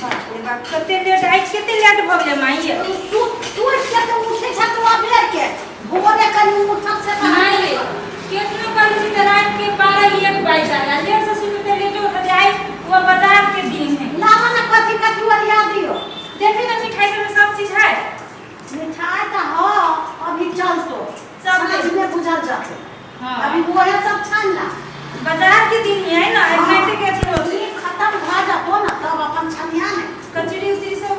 बाप रे बाप, कते लेट आइ, कते लेट भऽ गेलै माई ये। सुत सुत के तऽ उठै छै तो अबेर के भोरे कनि उठब से तऽ माई ये, केतनो करै छी तऽ राति के 12 1 बाजि जाइ आ लेट से सुतबै तऽ लेटो भऽ जाइ। वो बाजार के दिन है। लाबऽ ने कथी कथी ओरिया दियौ। देखी ना, मिठाई सब में सब चीज है। मिठाई तऽ हँ, अभी चलतो। सब साँझ में बुझल जतो। हाँ। अभी वहे सब छान ला। बाजार के दिन है ना। हाँ। नाइट के अथी होती। ई खत्म भऽ जतो ना तब अपन छनिया ने। कचरी उचरी सब।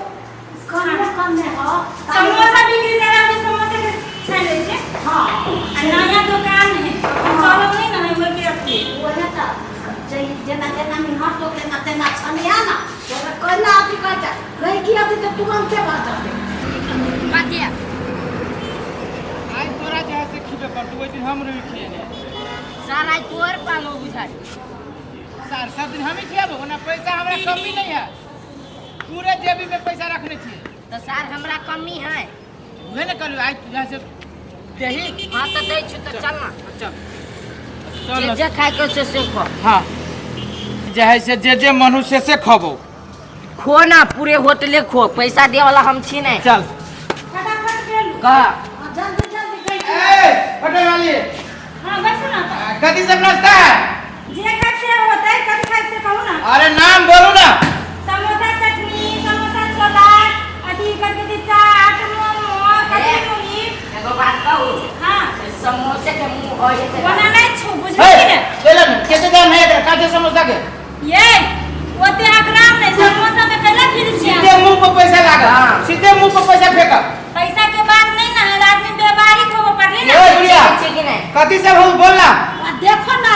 कमे कमे हँ। समोसा बिक्री करा के समोसे के छानि लै छै। हाँ। आ नया दुकान है, चलो नहीं ना है के अथी। वहे तऽ जेना जेना मिहर तो तेना तेना छनिया ना, ओकरा कैला अथी कर जा गई की अथी तऽ तुरन्ते भऽ जतै। बातिया। आज तोरा जे है से खिबे करतौ, ओहि दिन हम रही खिएने। सार, आज तोहर पालो बुझाइ। सार, सब दिन हम ही खियाबो? ओना पैसा हमरा कमी नहीं है, पूरे जेबी में पैसा रखने छियै। तऽ सार, हमरा कमी है। उहे ने कहलियौ, आज तुझा से देही। हाँ, तऽ दै छु, तऽ चल ना। चल। जे चल। जे खाय के से खो। हाँ, जे है से जे जे मन हो से खबो। खो ना, पूरे होटले खो, पैसा दे वाला हम छी नहीं। चल। फटाफट पेलू। कह। हाँ, जल्दी जल्दी गई। ए होटल वाली। हाँ, बैठो ना। कथी सब नाश्ता है? जे खाय से होतै, कथी खाय से कहू ना। अरे, नाम बोलू ना। समोसा चटनी, समोसा छोला, अथी कथी कथी, चाट, मोमो, कथी मुरी। एगो बात कहू? हाँ। समोसे के मुंह हो जेतै। ओना नहीं छु बुझली हे ने। चलो ने, केते दाम है एकरा काचे समोसा के? ये ओते आग्राम नहीं, समोसा में कैला फिर छिया। सीधे मुंह पर पैसा लागल। हाँ। सीधे मुंह पर पैसा फेंकब। पैसा के बात नहीं ना है, आदमी व्यवहारिक होबो पड़ले ना। ए गुड़िया। छी कि नहीं? कथी सब हो, बोल ना। आ, देखो ना।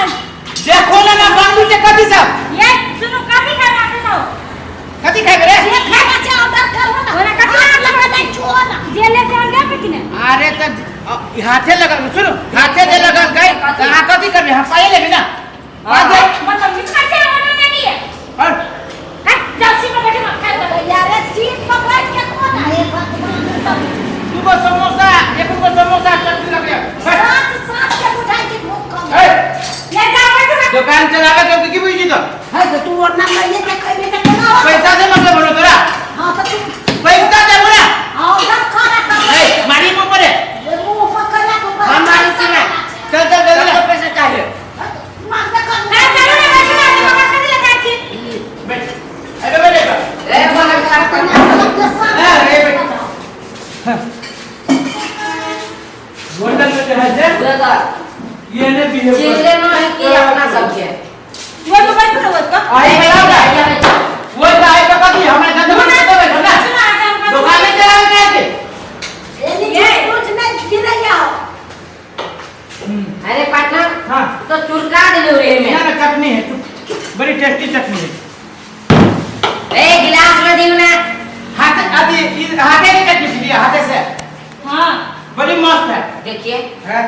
देखो ना ना बांधू छै कथी सब। ये सुनो, कथी खाना से खाओ? कथी खाएबे रे? जे खाना छै ऑर्डर करू ना। ओना कथी हाथ खाना? लगा नहीं छुओ ना। जे ले जान गए पे कि ने। अरे त हाथे लगल, सुनो, हाथे जे लगल गई त अहाँ कथी करबे? हम पाए लेबे ना। हाँ। बात दे। मतलब मिठा छै ऑर्डर में नहीं है। और हट जाओ, सीट पर बैठो ना, खाए दो। यारे, सीट पर बैठ के खो ना, एक बात मान। दूगो समोसा, एक गो समोसा चटनी लग गया। सात सात के बुझाइ छै भूख कम। ए ले जाओ, बैठो ना। दुकान चलावे के की बुझी तो? है तो तू और नाम लइए के खइबे त केना होतौ? पैसा से मतलब बोलो तोरा। हाँ, तऽ तू पैसा दे बोला। ऑर्डर कर तब। ए मारी मुंह पर। मुंह पर कला को। हम मारी छी ना। चल चल चल। कते पैसा चाहिए? मांगते कर। हाँ, चलो ना, बैठो ना, अपने बाबा कथी लगा छी? बैठ, अरे बैठ बैठ। ए बाहर तने ए, बैठ। होटल में जो है से ये ने बिहेव चिल्ले ना है कि अपना सबके। वो तो बैठो ना, वो तो। आई बना वो तो आई तो कथी हमरा धंधा में देबै ना। सुनो, आगे हम कथी- दुकान में चलावे के है। एनी कुछ नहीं गिरैया हो। अरे पार्टनर। हाँ। तो चुरका देलो रे में। ना ना, चटनी है, बड़ी टेस्टी चटनी है। ए, गिलास में दियो ना। हाथ अभी हाथे की चटनी पी लिया हाथे से। हाँ। बड़ी मस्त है। देखिए। है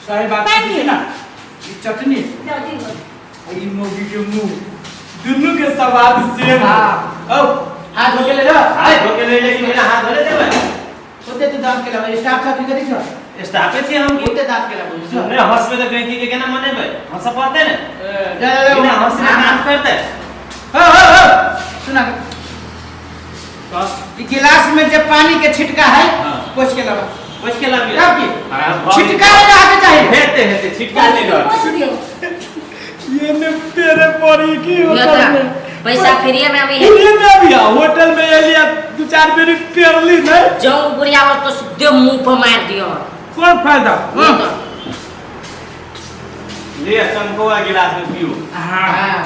सही बात Thank you. है ना ये चटनी जाओ, दी हो। और ये मोगी के मुंह दोनों के स्वाद सेम है। हाँ। ओ हाथ धो के ले जाओ। हाथ धो के ले, लेकिन बिना हाथ धोले देबै? ओते तू दांत के लगा, स्टाफ साहब के कथी छौ? स्टाफे छियै हम की? ओते दांत के लगा छौ। नहि हँसबै तऽ गैंकी के केना मनेबै? हँसऽ पड़तै ने। जा जा जा। बिना हँसने काम करतै? हो हो हो, सुना। कह। ई गिलास में जे पानी के छिटका है, हाँ। पोछ के लगा। पोछि के लाबियै? तब की? हाँ, भऽ गेल। छिटका नहीं रहके चाहिए। हेतै हेतै, छिटका नहि रहत। पोछ दियौ। ये ने तेरे पड़ी की होटल में। पैसा फ्री में अभी है। फ्री में अभी आ, होटल में एलिया दू चार बेरी पेरली नहीं। जो बुढ़िया हो तो सीधे मुंह पर मार दियो। कौन फायदा? ये तो। ले चमकौआ गिलास में पियो। हाँ।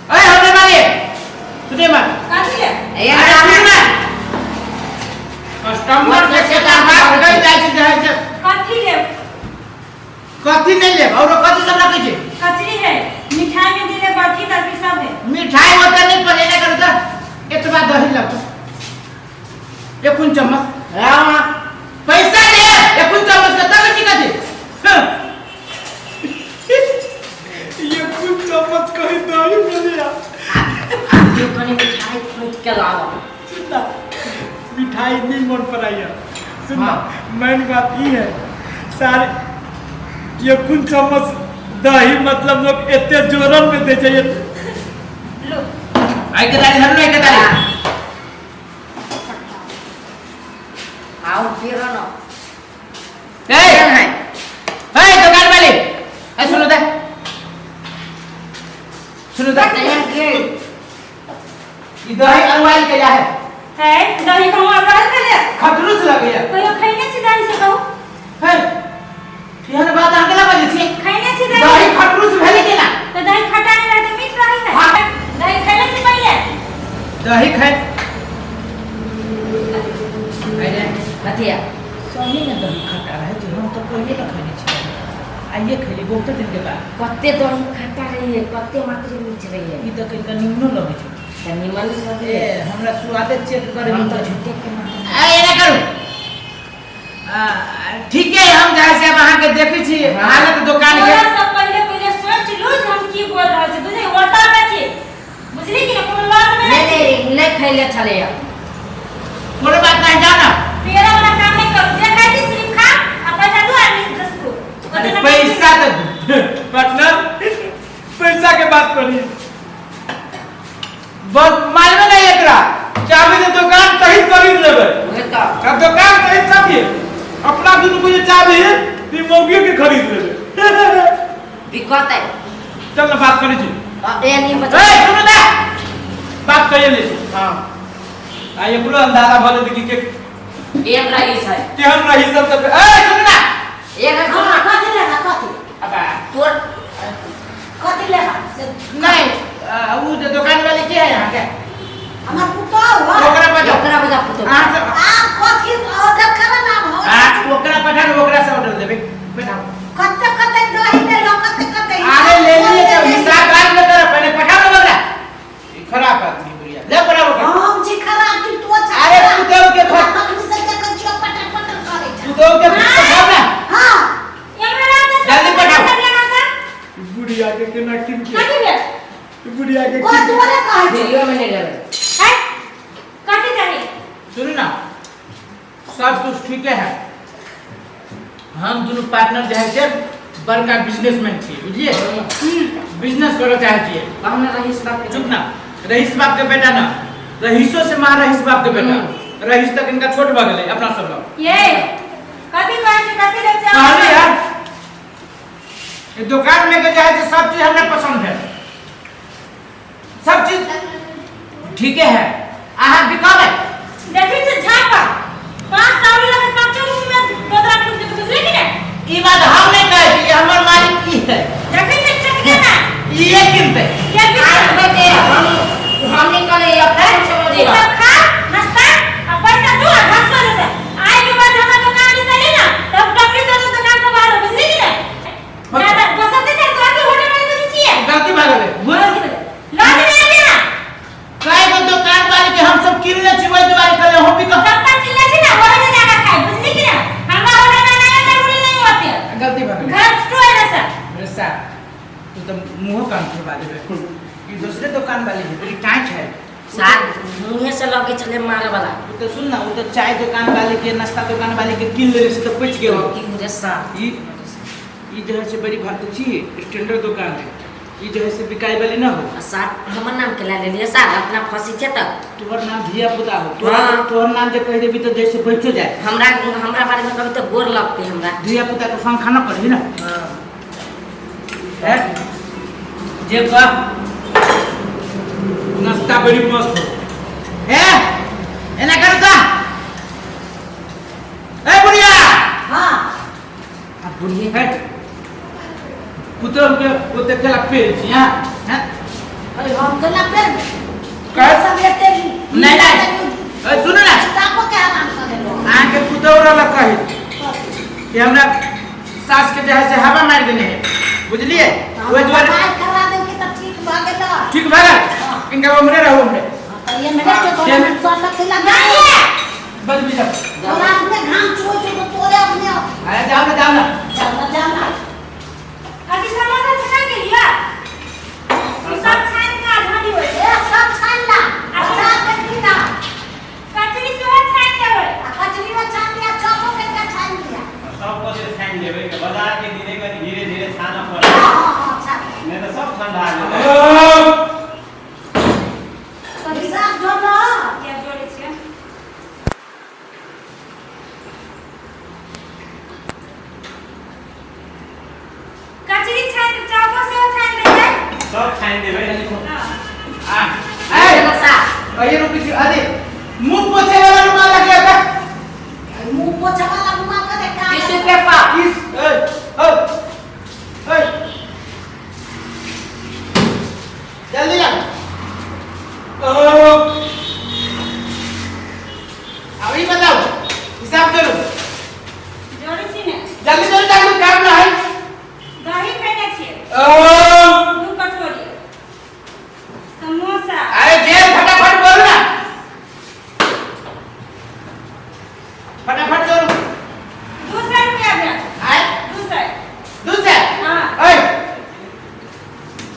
अरे हमने मारे सुने मार। कथी है? ए, अरे सुन ना, कस्टमर से केना बात कइल जाइ छै जे है से। कथी लेब? कथी नहीं लेब और कथी सब रखै छै? कचरी है, मिठाई में जे ले, बर्फी तर्फी सब है। मिठाई होता नहीं पर एना करू त एतबा दही लगतो, एकुन चम्मच। रामा। पैसा दे एकुन चम्मच के तब की कथी? हाँ। ये कुछ चम्मच कहीं दही मिलिया। जो कनी मिठाई फूट के लावा। सुनना, मिठाई नहीं मन पर आई है, सुनना। हाँ। मेन बात ई है सारे ये कुन चम्मच दही मतलब लोग एते जोरन में दे जाइए। लो। आई के तारी धरू ना, के तारी। आओ फिर न। ए ए दुकान वाली, ए सुनो दा, सुनो दा। ई दही अनवाइल के है। है दही कहूँ अरवाइल के ले। खतरुस लगैया। कहियो खैने छी दही से कहू? है एहन बात अहाँ केना बजै छी? खैने छी दही। दही खटरुस भेलै केना? तऽ दही खट्टा नहि रहै तऽ मीठ रहै ने। हाँ। दही खैने छी पहिले? दही खाइ अरे कथिया? सही में दही खट्टा रहै छै। हम तऽ पहिले न खैने छी, आइए खैली बहुते दिन के बाद। कते दही खट्टा रही है, कते मात्रा मीठ रही है। ई तऽ कनिका निमनो लगै छै। तऽ निमन ए हमरा स्वादे चेक करे। हम तऽ झूठे के मारे। ए एना करू। ठीक है, हम जाइ से अब अहाँके देखै छी हालत दुकान के। तोरा सब पहिले पहिले सोच लू जे हम की बोल रहल छी, बुझली? होटल में छी, बुझली कि नहि? कोनो लॉज में नहीं नहि छी। नहीं नहीं खैले छलै। कोनो बात नहीं, जाओ ना। पेड़ा वाला काम नहीं करू, जे खाइ छी सिर्फ खा आ पैसा दू आ नीक घसकू। अरे पैसा तो पार्टनर, पैसा के बात करी बस मालूम नहीं एकरा चाबी दे, दुकान सहित खरीद लेबै। उहे तऽ। आ दुकान सहित चाबी अपना दुनू को जे चाबी है ई मौगी के खरीद लेबै। बिकतै। चल ना बात करै छी। ए नहीं ए बचा। सुनू ना, बात करिए ले छी। हां। आ एकरो अंदाजा भऽ जेतै कि के एहन रहीस है, केहन रही सब। तऽ ए सुनू ना। एहन सुन ना। कथी लेबा कथी? अब तोर कथी लेबा से? नहीं, उ जे दुकान वाले के है यहाँ के? हमर पुतोहु है। ओकरा पठाओ। ओकरा बजा पुतोहु। अहाँ से आप कथी ऑर्डर करब ना हो? आ ओकरा पठाओ, ओकरा से ऑर्डर देबै, पठाओ। कते कते दही लेलो, कते कते? अरे ले लिए तो हिसाब बाद में करब, पहले पठाओ ना ओकरा। ई खराब आदमी बुढ़िया, ले पठाओ ओकरा। हम छी खराब कि तू अच्छा? अरे पुतोहु के तखनी से देखै छियौ पटर पटर करै छै। पुतोहु के पठाओ ना। हां। एमरा रात जल्दी पठाओ। बुढ़िया के केना किन के कथी भेल? बुढ़िया के को तोरे कहै छै। वीडियो में नहीं लेबै। है कथी चाही? सुनू ना, सब कुछ ठीके है। हम दुनू पार्टनर जे है से बड़का बिजनेसमैन छियै, बुझलिए? बिजनेस करऽ चाहै छियै। हम रहीस बाप के चुप ना, रईस बाप के बेटा ना, रईसो से महा रईस बाप के बेटा। रईस तक इनका छोट भऽ गेलै अपना सब लग। ये कथी कहै छै, कथी लै छै? कहली यार, ये दुकान में के जे है से सब चीज हमरा पसंद है, सब चीज ठीके है। अहाँ बिकाबै। देखै छै झापा पांच तावड़ी लगे, पांचों मुंह में दोदरा फूट जेतै, बुझली कि नहि? ई बात हम नहीं कहै छी, ई हमर मालिक ई है। देखै छै चटके ना। ई किनतै। ये भी हम नहीं कहले, अपना समझिए। सब खा नाश्ता आ पैसा दू आ घस कर से आइ के बाद हमरा दुकान से ली ना तब टंगड़ी दे दू दुकान से बाहर, बुझली कि नहि? ना दोसर दिस तोरा के होटल वाले बुझै छियै। गलती भऽ गेलै। लॉज में आबि ना। काहे को दुकान वाले के हम सब किनले छी, ओहि दुआरे कहले हम भी कह। सत्ता चिल्ला छी ना, वही से जाकर खाइ, बुझली कि ना? हमरा होटल में आना जरूरी नहीं होते। गलती भऽ गेलै। घस टू है ना सर। मेरे साथ तू तो मुंहो कान करवा देबे। ई दूसरे दुकान वाली है, बड़ी टाइट है। सार मुँहे से लगे छलै मारे वाला। उ तो सुन ना, उ तो चाय दुकान वाले के, नाश्ता दुकान वाले के किन लेले से तो बच गेल। की रे सार। ई ई जो है से बड़ी भात छी स्टैंडर्ड दुकान है, ई जो है से बिकाई वाली ना हो। आ सार हमर नाम के ला लेलिए सार, अपना फंसी छै तऽ। तोहर नाम धिया पुता हो, तोहर हाँ। तोहर नाम जे कह देबी तो जैसे बचो जाए। हमरा हमरा बारे में कभी तो गोर लगते हमरा। धिया पुता के संग खाना पड़ी ना। है जे कह नाश्ता बड़ी मस्त हो। ए एना करू त ए बुढ़िया। हां। आ बुढ़िया है पुतोह के ओते केला पेड़ छी। हां हैं। अरे हम केला पेड़ काय? सब एते नहीं, नहीं। ए सुनू ना, ताको के आराम कर देलो। अहाँ के पुतोह रहल कही कि हमरा सास के जे है से हवा मारि देने है, बुझलिए? ओहि दुआरे दवाई करवा देब कि तऽ ठीक भऽ गेल। ठीक भऽ गेल। इनका उम्रे रहू उम्रे। तऽ ये मेरे के तोरा में सर लग नहीं है। बस भी जाओ। तोरा अपने घाम छुए छौ तऽ तोरे अपने। अरे जाओ ना, जाओ ना। जाओ ना, जाओ ना। अभी समोसा छना के लिया सब छान का भाभी होय। ए सब छान ला अच्छा के ना। कचरी सेहो छान देबै। आ कचरी में छान लिया, चॉपो के का छान लिया। सब कुछ छानि लेबै, बाजार के दिने कनि धीरे धीरे छानऽ पड़त। हां हां हां छान। नहीं तऽ सब ठंडा जेतै। हिसाब जोड़ो। या जोड़ै छियै। कचरी छानि, चावल सेहो छानि देबै। सब छानि देबै। हँ। आ ए अये रुकी छी, अरे मुंह पोछे वाला रुमाल लगे था। मुंह पोछे वाला रुमाल करे का? Tissue paper. किस ए ए ए जल्दी ला। ओ अभी बताओ, हिसाब करो। जोड़ै छी ने। जल्दी जल्दी जल्दी, काम ना है। दही खैने छियै। ओ 2 कटोरी समोसा। अरे जे फटाफट बोल ना, फटाफट करो। 200 रुपया भेल। आए? 200। 200? हाँ। ओए,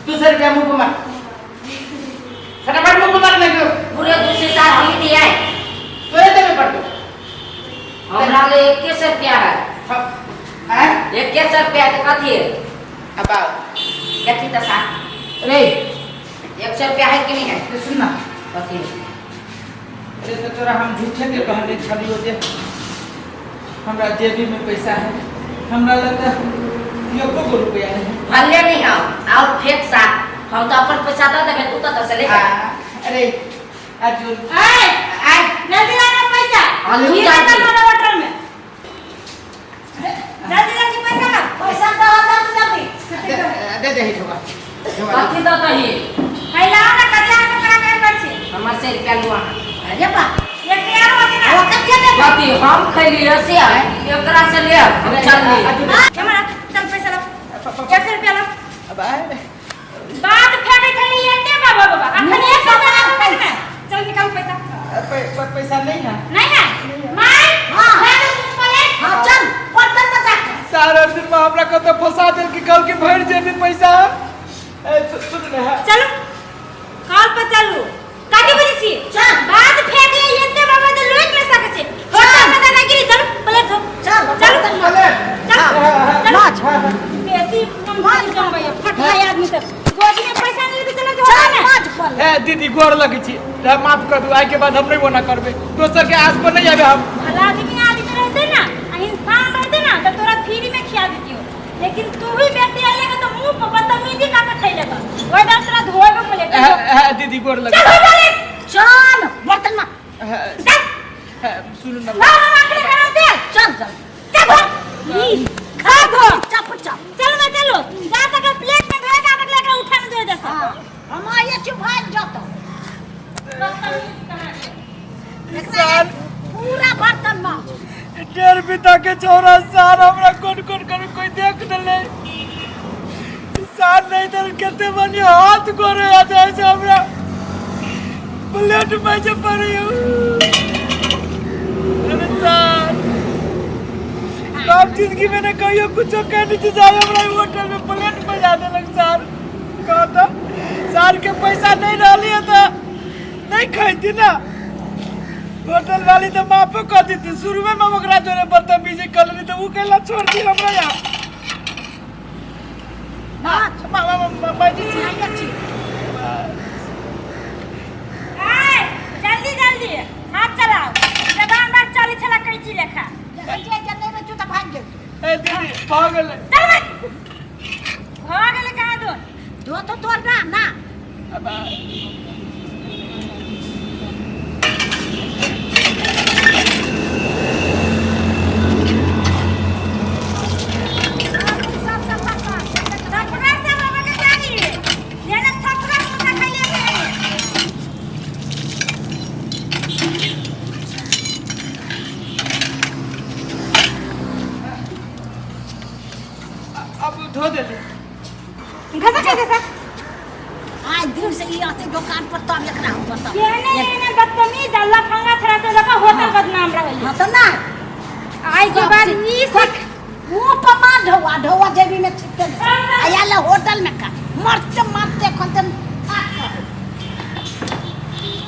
200 रुपया मुंह को मार, फटाफट मुंह को मार लगे। पूरे दूसरे साथ ही दिया है। तोरे देवे पड़तो। हमरा ले 21 रुपया है। आए? 21 रुपया तो कथी है? अब आओ। कथी तो साथ अरे 100 रुपया है कि नहीं है? तो सुन ना। कथी? अरे तो तोरा हम झूठे के कहने छलियो जे हमरा जेबी में पैसा है, हमरा लग एको गो रुपया नहीं है। भले नहीं हम और फेंक साथ, हम तो अपन पैसा दे देबे, तू तो दस ले। आ, अरे अर्जुन। आए। आए। जल्दी लाना पैसा। आलू ये जाती। खत्म होना होटल में। जल्दी जल्दी पैसा ला। पैसा दो जल्दी जल्दी। दे दे दे ही ठोका। कथी दे दही? है लाओ ना, कते अहाँ सब करा कर कर छी। हमर से रुपया लुआ। अरे बा। एक से आरो होती ना। ओ कते दे? कथी हम खैली से है, एकरा से ले हम चलली। हमरा चल पैसा ला। 100 रुपया ला। अब आए। बात फेंकै छली एते बाबा बाबा। अखन 100 रुपया ला। चल निकाल पैसा। पैसा नहीं है। नहीं है। My. हाँ। ला दो तुम प्लेट। हां चल बर्तन में जा। सारा दिन में हमरा कत फंसा देल कि कल के भर जेबी पैसा। ए सुन ना। चलो कॉल पर चलू। काटी बजी छी। चल। बात फेंक ले एते बाबा जे लोक ले सके छै। होटल में दाना गिरी। चल प्लेट धो। चल चल। बर्तन में। चल चल। नाच। बेसी नंबर कमबै फटका आदमी सब। गोदी में पैसा नहीं लेके चलो चल में। नाच पर। ए दीदी गोर लगै छी, माफ कर दू, आइ के बाद हम नहीं ओना करबे, दोसर के आस पर नहीं आबे हम। भला आदमी आदमी रहते ना, इंसान रहते ना तो तोरा फ्री में खिया देतियो, लेकिन तू भी व्यक्ति आइले तो मुंह पर बदतमीजी का के खैले ओइ बार तोरा धोए में पड़े। दीदी गोर लगे। चल हो जा। चल बर्तन में। चल। सुन ना। ला हम आखिरी करा दे। चल चल। चल धो। ई खा धो। चप चप। चल मैं चलो जा तक प्लेट में धोए का तक लेकर उठा में धोए दस। हां हम आये छी भाग जतो। बदतमीज कहाँ के। साल पूरा बर्तन में। डेढ़ बीता के चौरा साल हमरा कोन कोन कर कोई देख न ले। साल नहीं तो कते बनी हाथ गोरे आ जाए से हमरा प्लेट में जे पड़ी। अरे साल बाप जिंदगी में ने कहियो कुछ कह नहीं जाए हमरा होटल में प्लेट में जा देलक साल। कहता साल के पैसा नहीं रहली तो नहीं खैती ना। होटल वाली तो माफो कर देती, शुरू में हम ओकरा जोरे बदतमीजी कर लेली तो उ कहला छोड़ दी हमरा यहाँ। नाच। मामा मामा जी छी। आये छी। आय जल्दी जल्दी हाथ चलाओ। जबान बार चली छला कैची लेखा। जे जे नहीं बचू तो भाग गेल। ए दीदी भाग गेलै। चल भाग। भऽ गेलै कहाँ दो। धो तो तोर ना ना। अब सब सफा कर। थपड़ा सब बाबा के चाही। जेना थपड़ा मुसा खैले भेलै। अब धो देली। घसा के घसा। आज दिन से ई आते दुकान पर तब एकरा हम बताओ। केने एने बदतमीज अल्लाह फंगा छड़ा से लका होटल बदनाम रहल। हां तो ना आइ के बाद ई सिख मुंह पर मार ढौआ ढौआ जेबी में छिपते आया ले होटल में का मरते मरते खतम